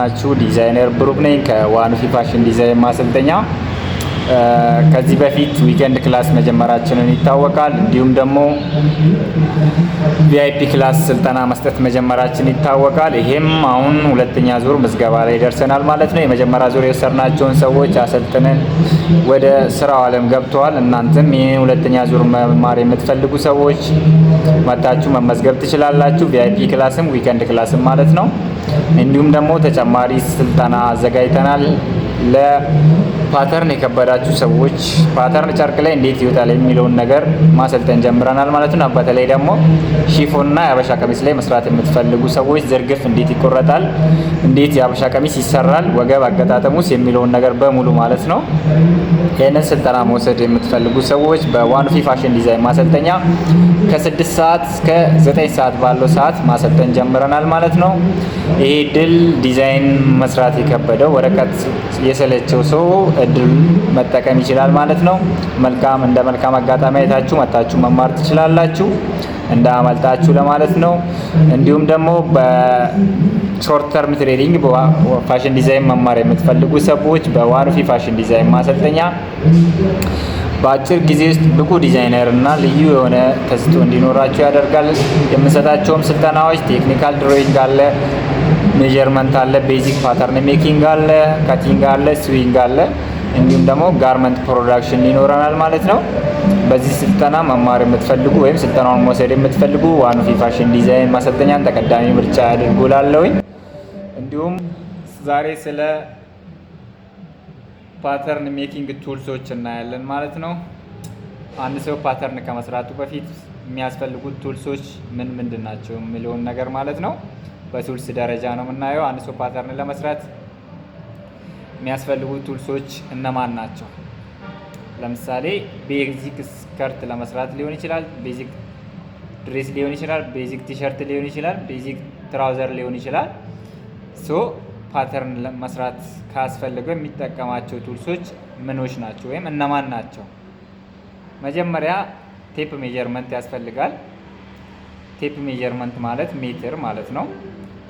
ናችሁ? ዲዛይነር ብሩክ ነኝ ከዋኑፊ ፋሽን ዲዛይን ማሰልጠኛ። ከዚህ በፊት weekend class መጀመራችንን ይታወቃል። እንዲሁም ደግሞ VIP class ስልጠና መስጠት መጀመራችን ይታወቃል። ይሄም አሁን ሁለተኛ ዙር ምዝገባ ላይ ደርሰናል ማለት ነው። የመጀመሪያ ዙር የወሰድናቸውን ሰዎች አሰልጥነን ወደ ስራው ዓለም ገብተዋል። እናንተም ይህን ሁለተኛ ዙር መማር የምትፈልጉ ሰዎች መታችሁ መመዝገብ ትችላላችሁ። VIP class ም weekend class ም ማለት ነው። እንዲሁም ደግሞ ተጨማሪ ስልጠና አዘጋጅተናል ለ pattern የከበዳችሁ ሰዎች pattern ጨርቅ ላይ እንዴት ይወጣል የሚለውን ነገር ማሰልጠን ጀምረናል ማለት ነው። በተለይ ደግሞ ሺፎንና የአበሻ ቀሚስ ላይ መስራት የምትፈልጉ ሰዎች ዝርግፍ እንዴት ይቆረጣል፣ እንዴት የአበሻ ቀሚስ ይሰራል፣ ወገብ አገጣጠሙስ የሚለውን ነገር በሙሉ ማለት ነው። ይህንን ስልጠና መውሰድ የምትፈልጉ ሰዎች በዋኑፊ ፋሽን ዲዛይን ማሰልጠኛ ከ6 ሰዓት እስከ 9 ሰዓት ባለው ሰዓት ማሰልጠን ጀምረናል ማለት ነው። ይሄ እድል ዲዛይን መስራት የከበደው፣ ወረቀት የሰለቸው ሰው እድል መጠቀም ይችላል ማለት ነው። መልካም እንደ መልካም አጋጣሚ አይታችሁ መታችሁ መማር ትችላላችሁ፣ እንዳያመልጣችሁ ለማለት ነው። እንዲሁም ደግሞ በ short term training fashion design መማር የምትፈልጉ ሰዎች በዋኑፊ ፋሽን ዲዛይን ማሰልጠኛ በአጭር ጊዜ ውስጥ ብቁ ዲዛይነር እና ልዩ የሆነ ተሰጥኦ እንዲኖራችሁ ያደርጋል። የምንሰጣቸውም ስልጠናዎች technical drawing አለ፣ measurement አለ፣ basic pattern making አለ፣ cutting አለ፣ sewing አለ፣ እንዲሁም ደግሞ garment production ይኖረናል ማለት ነው። በዚህ ስልጠና መማር የምትፈልጉ ወይም ስልጠናውን መውሰድ የምትፈልጉ ዋኑፊ ፋሽን ዲዛይን ማሰልጠኛን ተቀዳሚ ምርጫ ያድርጉ እላለሁኝ። እንዲሁም ዛሬ ስለ pattern making tools ኦች እናያለን ማለት ነው። አንድ ሰው pattern ከመስራቱ በፊት የሚያስፈልጉት tools ኦች ምን ምንድን ናቸው የሚለውን ነገር ማለት ነው። በ tools ደረጃ ነው የምናየው። አንድ ሰው pattern ለመስራት የሚያስፈልጉት tools ኦች እነማን ናቸው? ለምሳሌ basic skirt ለመስራት ሊሆን ይችላል፣ basic dress ሊሆን ይችላል፣ basic ቲሸርት ሊሆን ይችላል፣ basic trouser ሊሆን ይችላል። So pattern መስራት ካስፈለገው የሚጠቀማቸው tools ኦች ምኖች ናቸው ወይም እነማን ናቸው? መጀመሪያ tape measurement ያስፈልጋል። Tape measurement ማለት ሜትር ማለት ነው።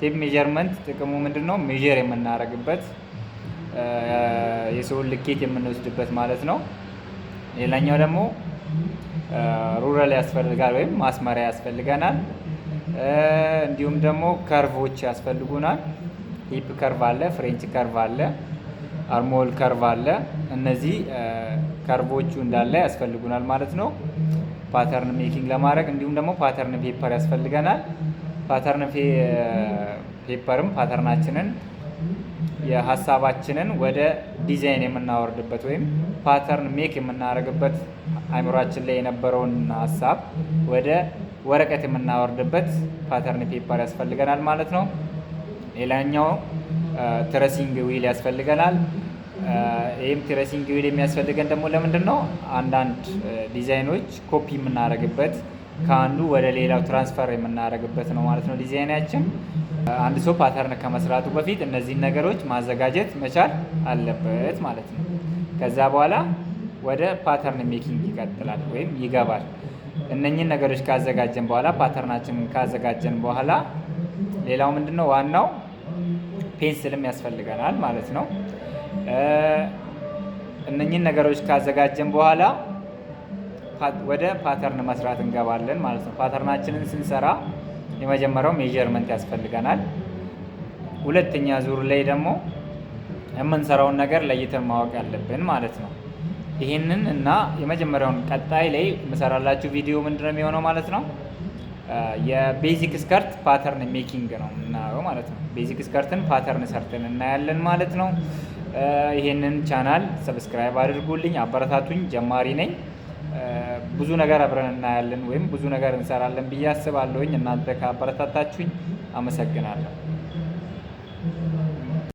Tape measurement ጥቅሙ ምንድን ነው? Measure የምናደርግበት፣ የሰውን ልኬት የምንወስድበት ማለት ነው። ሌላኛው ደግሞ ruler ያስፈልጋል ወይም ማስመሪያ ያስፈልገናል። እንዲሁም ደግሞ curve ኦች ያስፈልጉናል። Hip curve አለ፣ French curve አለ፣ armhole curve አለ። እነዚህ curve ኦቹ እንዳለ ያስፈልጉናል ማለት ነው pattern making ለማድረግ። እንዲሁም ደግሞ pattern paper ያስፈልገናል። Pattern paper ም pattern ኣችንን፣ የሀሳባችንን ወደ ዲዛይን የምናወርድበት ወይም pattern make የምናደርግበት፣ አይምሯችን ላይ የነበረውን ሀሳብ ወደ ወረቀት የምናወርድበት pattern paper ያስፈልገናል ማለት ነው። ሌላኛው tracing wheel ያስፈልገናል። ይህም tracing wheel የሚያስፈልገን ደግሞ ለምንድን ነው? አንዳንድ ዲዛይኖች ኮፒ የምናደርግበት፣ ከአንዱ ወደ ሌላው transfer የምናደርግበት ነው ማለት ነው ዲዛይናችን። አንድ ሰው pattern ከመስራቱ በፊት እነዚህን ነገሮች ማዘጋጀት መቻል አለበት ማለት ነው። ከዛ በኋላ ወደ pattern making ይቀጥላል ወይም ይገባል። እነኚህን ነገሮች ካዘጋጀን በኋላ፣ pattern ኣችንን ካዘጋጀን በኋላ ሌላው ምንድን ነው? ዋናው pencil ም ያስፈልገናል ማለት ነው። እነኚህን ነገሮች ካዘጋጀን በኋላ ወደ pattern መስራት እንገባለን ማለት ነው። Pattern ኣችንን ስንሰራ የመጀመሪያው measurement ያስፈልገናል። ሁለተኛ ዙር ላይ ደግሞ የምንሰራውን ነገር ለይተን ማወቅ ያለብን ማለት ነው። ይህንን እና የመጀመሪያውን ቀጣይ ላይ የምሰራላችሁ ቪዲዮ ምንድነው የሚሆነው ማለት ነው? የ basic skirt pattern making ነው የምናየው ማለት ነው። Basic skirt ን pattern ሰርተን እናያለን ማለት ነው። ይሄንን channel subscribe አድርጉልኝ፣ አበረታቱኝ። ጀማሪ ነኝ። ብዙ ነገር አብረን እናያለን ወይም ብዙ ነገር እንሰራለን ብዬ አስባለሁኝ። እናንተ ካበረታታችሁኝ አመሰግናለሁ።